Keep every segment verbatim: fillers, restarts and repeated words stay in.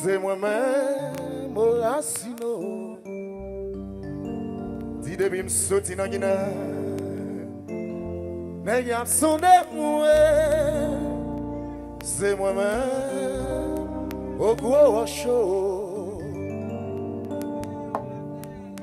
Se mwen menm, Orasino. Di depi m soti nan Ginè, nèg y ap sonde mwen. Se mwen menm, Ogwo Wòcho.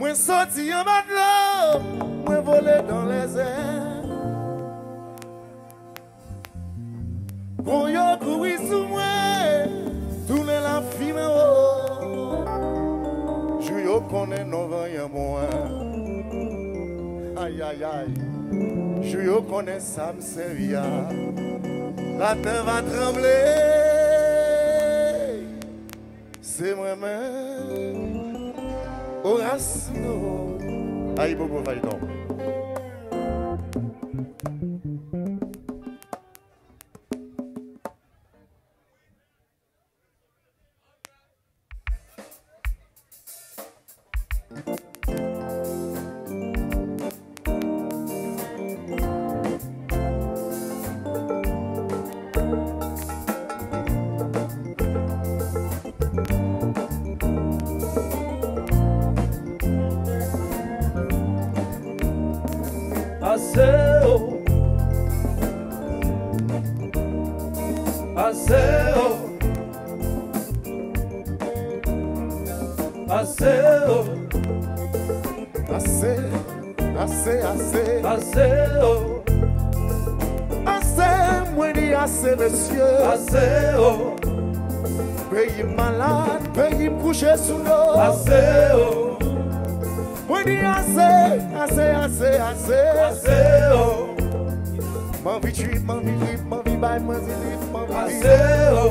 Mwen soti anba dlo, mwen vole dan lèzè. Bon, yo kouri sou mwen, tounen lafimen wo. Jou yo konnen non vanyan mwen. Ayayay. Jou yo konnen sa m sèvi a. Latè va tranble. Se mwen menm, Orasino. Ayibobo fayton. Ase o. Ase o. Ase o. Ase, ase, ase. Ase o. Ase, mwen di ase, mesye. Ase o. Peyi m malad, peyi m kouche sou do. Ase o. Mwen di ase, ase, ase, ase. Ase o. M anvi trip, m anvi trip, m anvi bay, m anvi trip, m anvi trip. Ase o.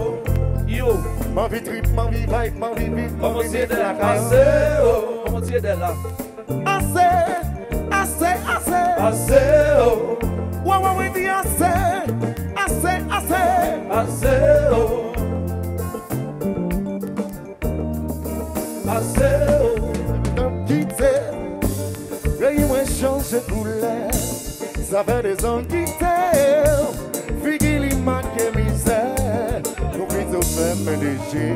Yo. M anvi trip, m anvi vibe, m anvi vibe, m anvi vibe lakay. Ase o. Kòman ti ye dè la? Ase, ase, ase. Ase o. Wè, wè, mwen di ase, ase, ase. Ase o. Ase o. Tan kite peyi mwen chanje koulè. Sa fè dezan kite figi li make mizè. Nou pito fèmen de je,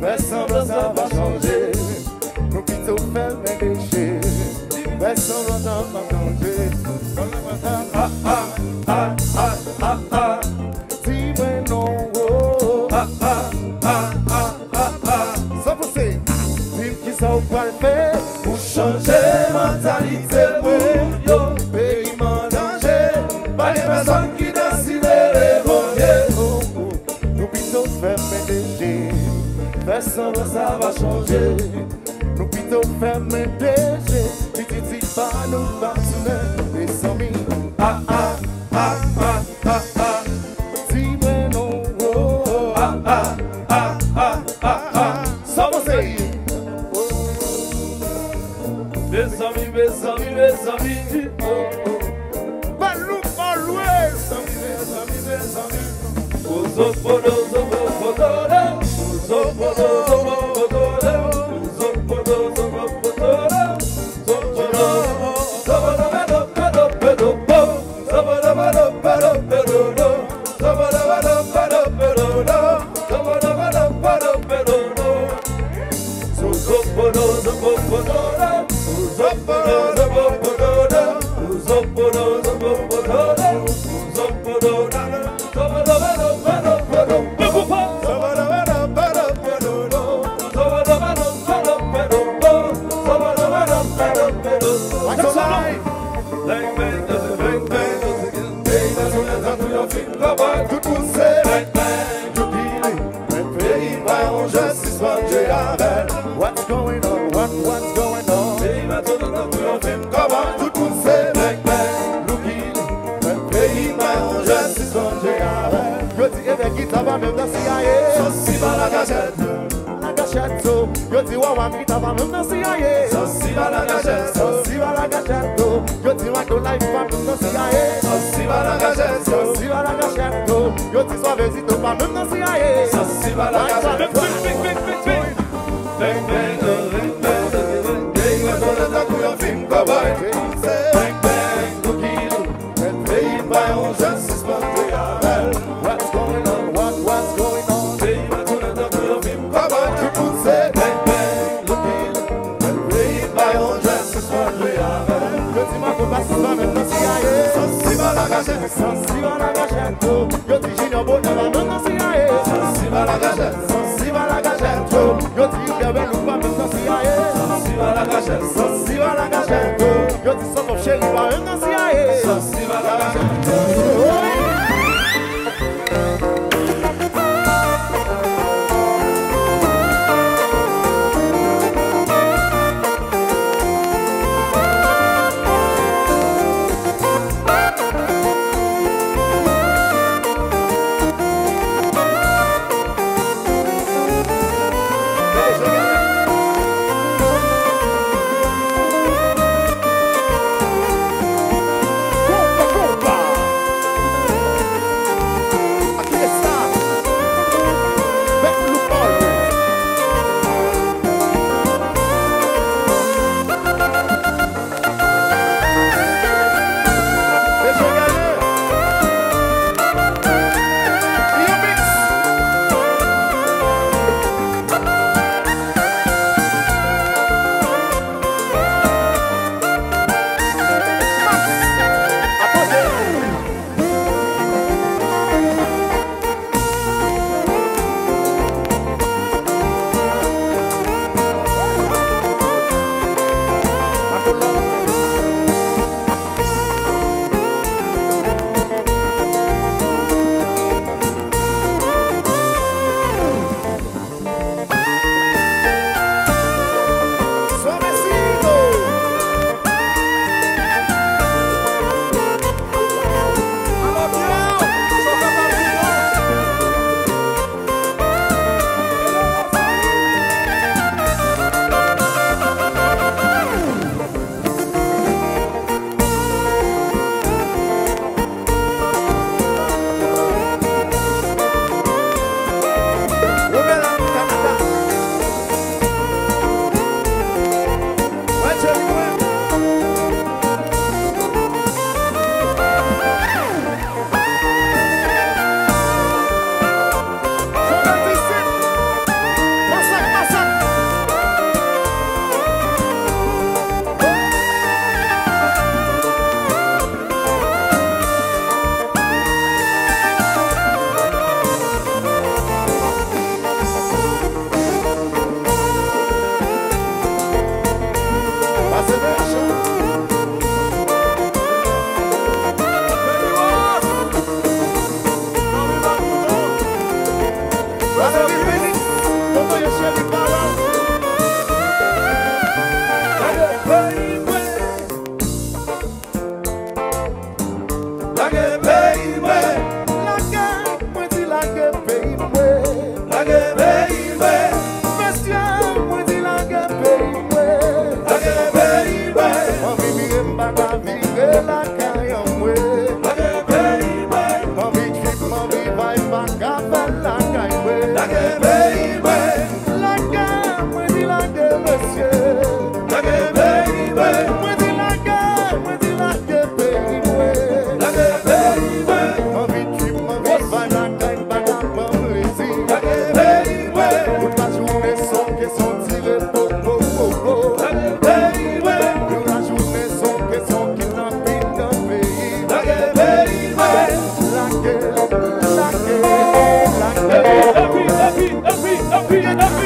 fè sanblan sa va chanje. Nou pito fèmen de je, fè sanblan sa va chanje. Ah, ah, ah, ah, ah, ah, ah. Di mwen non, oh. Ah, ah, ah, ah, ah, ah. San panse. Di m kisa w pral fè pou chanje mantalite moun yo. Peyi m an danje, pa gen pèsonn ki deside revoke. Oh, oh. Nou pito fèmen de je, fè sanblan sa va chanje. Nou pito fèmen de je, pitit pa nou va tounen, mezanmi. Ah, ah, ah, ah, ah, ah. Di mwen non, oh, oh. Ah, ah, ah, ah, ah, ah, ah. Sa w panse? Mezanmi, mezanmi, mezanmi. Oh, oh. Guadeloupe always. Mezanmi, mezanmi, mezanmi. Bang, bang, bang, bang, bang, bang. Peyi mwen tounen tankou yon fim kòbòy. Tout moun se bang, bang, youpili. Men peyi pa yon jwèt, sispann jwe avè l. What's going on? What, what's going on? Peyi mwen tounen tankou yon fim kòbòy. Tout moun se bang, bang, youpili. Men peyi pa yon jwèt, sispann jwe avè l. Yo di, ebyen, gita pa menm nan C I A. Sòsi pa lakachèt. Lakachèt, so. Yo di, wawa, gita pa menm nan C I A. Sòsi pa lakachèt. Sòsi pa lakachèt, so. Yo di, Mac Don Life pa menm nan C I A. Sòsi pa lakachèt, so. Sòsi pa lakachèt, so. Yo di, Suavecito pa menm nan C I A. Sòsi pa lakachèt, so. Bang, bang, bang, bang, bang. Bang, bang, bang, bang, bang, bang. Peyi mwen tounen tankou yon fim kòbòy. Bang, bang, boogie. Men peyi pa yon jwèt, sispann jwe avè l. What's going on? What, what's going on? Peyi mwen tounen tankou yon fim kòbòy. Sansiva la gajanto. Yo di sòt cheri pa menm nan siyaye. Sansiva la gajanto. Lage peyi mwen. Lage, mwen di lage peyi mwen. Lage peyi mwen. Mesye, mwen di lage peyi mwen. Lage peyi mwen. M anvi vire, m pa ka vire lakay an mwen. Lage peyi mwen. M anvi trip, m anvi vibe, m pa ka fè l lakay mwen. Lage peyi mwen. Lage, mwen di lage, mesye. Lage peyi mwen. Mwen di lage, mwen di lage peyi mwen. Lage peyi mwen. M anvi trip, m anvi vibe, lakay m pa ka pran plezi. Lage peyi mwen. Tout lajounen se kesyon tire po, po, po, po. Lage peyi mwen. Tout lajounen se kesyon kidnapin nan peyi. Lage peyi mwen. Lage, lage, lage. Epi, epi, epi, epi, epi.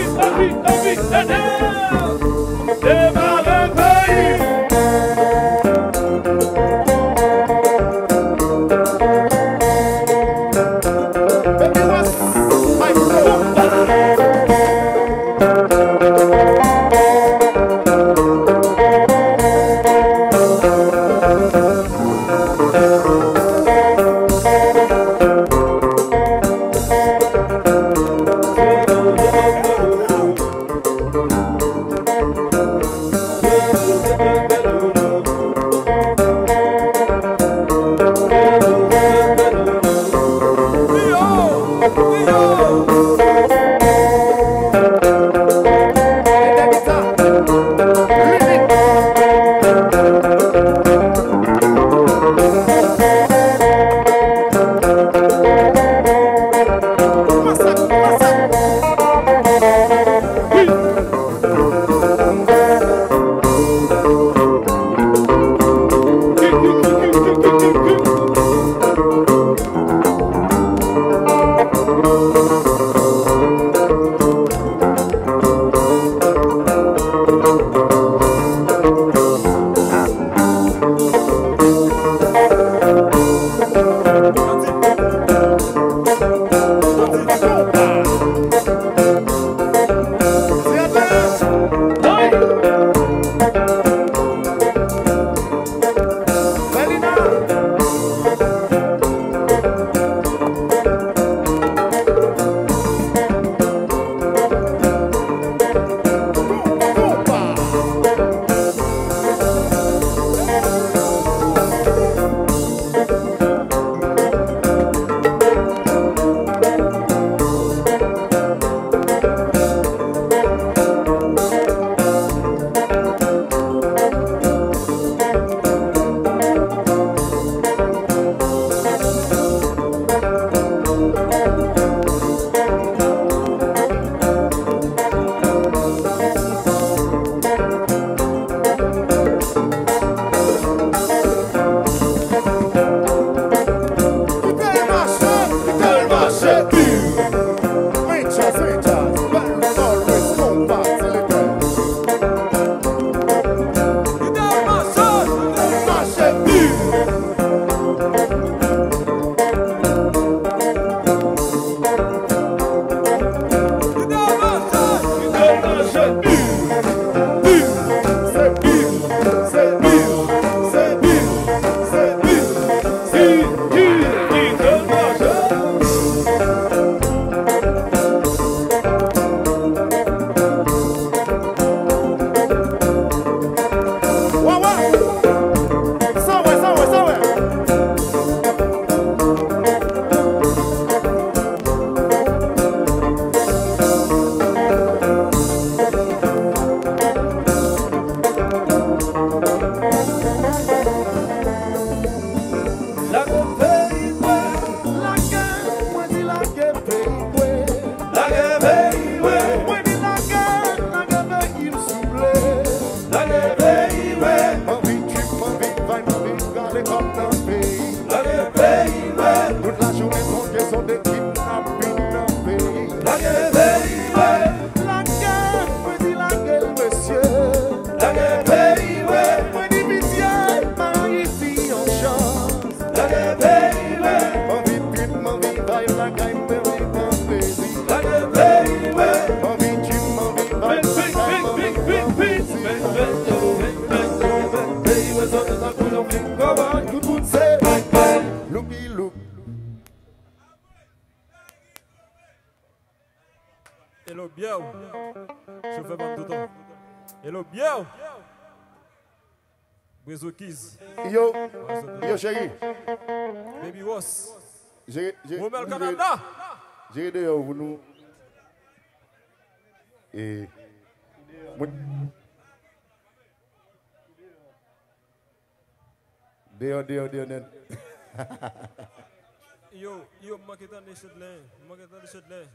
Hello, Biel. Chofè ban m toutan. Hello, Biel. Brezo Kiz. Yo, yo, cheri. Baby Ross. Jere, jere, Romel Canada. Jere deyò pou nou. E, mwen, Deyò, deyò, deyò nèt. Yo, yo, m manke tande Chedlen. M manke tande Chedlen.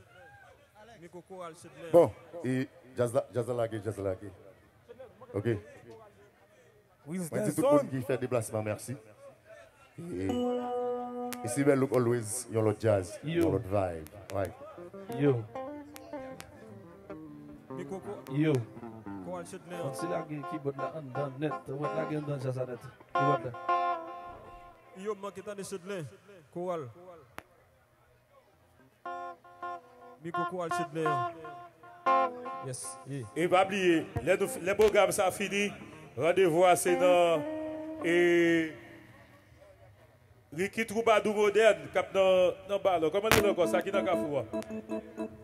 Miko Koral Chedlen. Bon, e djaz la, djaz la lage, djaz la lage. Ok. Mwen di tout moun ki fè deplasman, mèsi. E, e si bèl look always, yon lòt djaz, yon lòt vibe. Right. Yo. Miko Ko-, Yo. Koral Chedlen. Fòk si lage kibòd la anndan nèt. Ou mèt lage anndan djaz la nèt. Kibòd la. Yo, m manke tande Chedlen. Koral. Miko Koral Chedlen an. Yes, yeah. E pa bliye, lè nou, lè pwogram sa fini, randevou a se nan, e, Ricky Troubadour Modèn k ap nan, nan ba la. Kòman li rele ankò, sa ki nan Kafou a?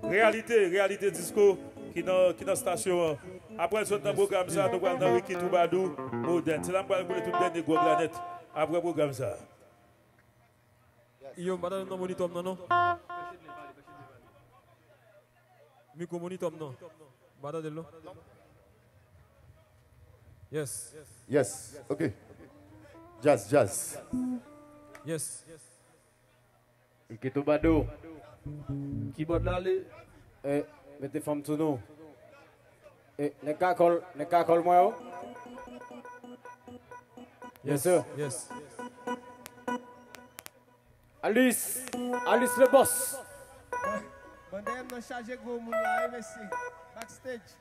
Reyalite, Reyalite Disko ki nan, ki nan estasyon an. Apre n sot nan pwogram sa, nou pral nan Ricky Troubadour Modèn. Se la m pral boule tout dènye gwòg la nèt. Apre pwogram sa. Yo, m pa tande non monitò m nan, non. Mikwo monitò m nan. M pa tande l, non. Yes. Yes, ok. Djaz, djaz. Yes. Ricky Troubadour. Kibòd la ale. E, mete fanm sou nou. E, nèg kakòl, nèg kakòl mwen yo. Yes, sir. Yes. Alice, Alice le boss. Bon, dèyè m nan chaje gwo moun la, wi, mesye. Backstage.